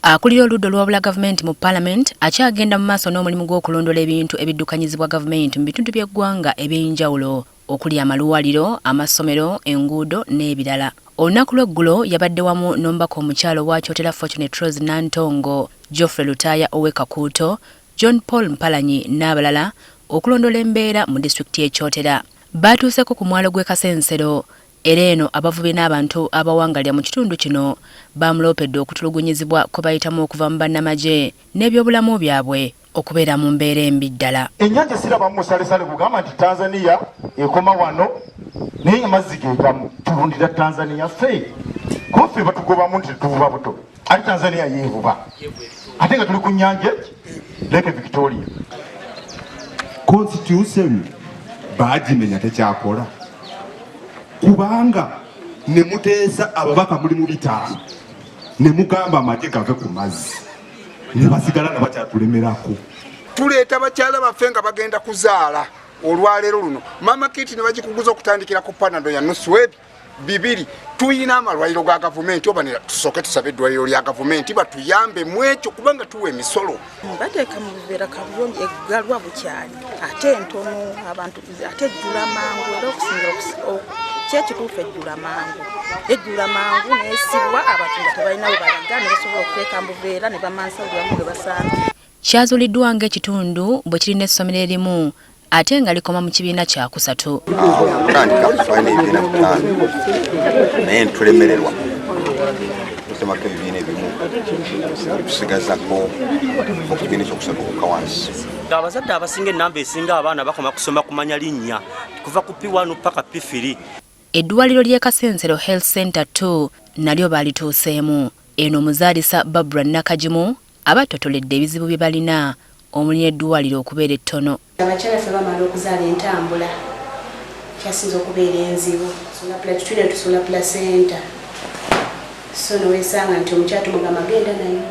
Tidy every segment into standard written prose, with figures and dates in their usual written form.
Akulira oludda oluwabula gavumenti mu palamenti akyagenda mu maaso n'omulimu gw'okulondoola ebintu ebiddukanyizibwa gavumenti mu bitundu by'eggwanga eby'enjawulo okuli amalwaliro, amasomero, enguudo n'ebirala. Olunaku lw'eggulo yabadde wamu n'omubaka omukyala owa Kyotera Fortunate Rose Nantongo, Geoffrey Lutaaya ow'e Kakuuto, John Paul Mpalanyi n'abalala okulondoola embeera mu disitulikiti y'e Kyotera. Baatuuseeko ku mwalo gw'e Kasensero Era eno abavubi n'abantu abawangalira mu kitundu kino bamuloopedde okutulugunyizibwa kwe bayitamu okuva mu bannamagye n'ebyobulamu byabwe okubeera mu mbeera embi ddala. Ennyanja sirabamu musalesale gugamba nti Tanzania ekoma wano naye nga mazzi gegamu tulundira Tanzania ffe kuba ffe batugobamu nti tuvuba buto ate Tanzania yeevuba ate nga tuli ku nnyanja Lake Victoria. Constitution baagimenya tekyakola kubanga ne muteesa ababaka muli mu bitaano ne mugamba amagye gave ku mazzi ne basigala nga bakyatulemerako. Tuleeta bakyala baffe nga bagenda kuzaala olwaleero luno mama kiti ne bagikuguza okutandikira ku panado ya nusu ebi bibiri. Tuyina amalwaliro ga gavumenti oba tusooke tusabe eddwaliro lya gavumenti batuyambe mu ekyo kubanga tuwa emisolo. Bateeka mu buveera kabuyonjo eggalwa bukyali ate entono abantu ate ejjula mangu era okusinga kyekituufu ejjula mangu ejjula mangu nesibwa abantu nga tebalina we balaga ne basobola okuteeka mu buveera ne bamansa buli wamu we basaana. Kyazuuliddwa ng'ekitundu bwe kirina essomero erimu ate nga likoma mu kibiina kyakusatu. Kutandika twalina ebibiina bitaano naye ntulemererwa tutemako ebibiina ebimu tusigazako okukibiina ekyokusatu okukka wansi. Abazadde abasinga enamba esinga abaana bakoma kusoma kumanya linnya kuva ku P1 paka P3. Eddwaliro ly'e Kasensero Health Center 2 nalyo baalituuseemu. Eno omuzaalisa Barbara Nakagimu abattotoledde ebizibu bye balina omuli n'eddwaliro okubeera ettono. Abakyala ffe bamala okuzaala entambula kyasinza okubeera enzibu. Tulina tusuula placenta so nowesanga nti omukyala tumugamba genda nayo.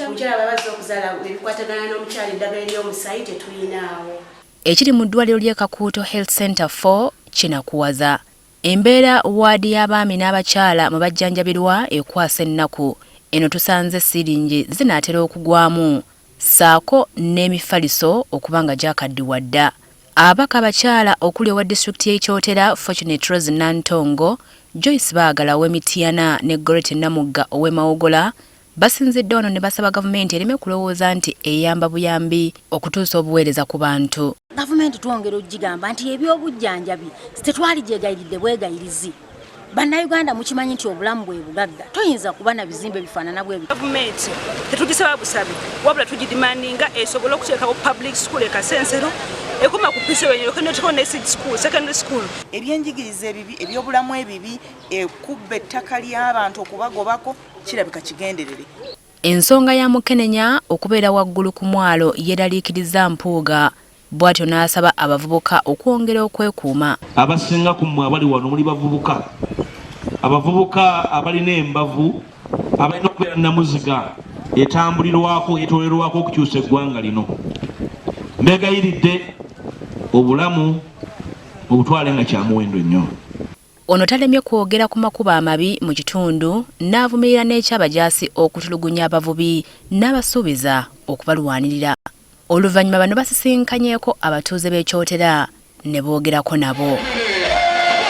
Omukyala baba bazze okuzaala ebikwatagana n'omukyala eddagala ery'omusaayi tetuyinaawo. Ekiri mu ddwaliro ly'e Kakuuto Health Centre 4 kinakuwaza. Embeera waadi y'abaami n'abakyala mwe bajjanjabirwa ekwasa ennaku. Eno tusanze siiringi zinaatera okugwamu ssaako n'emifaliso okuba nga gyakaddiwa dda. Ababaka abakyala okuli owa disitulikiti y'e Kyotera, Fortunate Rose Nantongo, Joyce Baagala ow'e Mityana ne Gorreti Namugga ow'e Mawogola basinzidde wano ne basaba gavumenti ereme kulowooza nti eyamba buyambi okutuusa obuweereza ku bantu. Gavumenti twongera okugigamba nti ebyobujjanjabi tetwali gyegayiridde bwegayirizi. Bannayuganda mukimanyi nti obulamu bwe bugagga, toyinza kuba na bizimbe bifaanana bwe bityo. Gavumenti tetugisaba busabi wabula tugidimandinga esobole okuteekawo public school e Kasensero ekoma ku P7 eryoke neteekawo ne seed school, secondary school. Ebyenjigiriza ebibi, ebyobulamu ebibi, ekubba ettaka ly'abantu okubagobako kirabika kigenderere. Ensonga ya mukenenya okubeera waggulu ku mwalo yeeraliikirizza Mpuuga bwatyo n'asaba abavubuka okwongera okwekuuma. Abasinga ku mmwe abali wano muli bavubuka, abavubuka abalina embavu, abalina okubeera namuziga etambulirwako, yetolerwako okukyusa eggwanga lino. Mbeegayiridde obulamu mubutwale nga kya muwendo nnyo. Ono talemye kwogera ku makubo amabi mu kitundu n'avumirira n'ekyabajaasi okutulugunya abavubi n'abasuubiza okubalwanirira. Oluvannyuma bano basisinkanyeeko abatuuze b'e Kyotera ne boogerako nabo.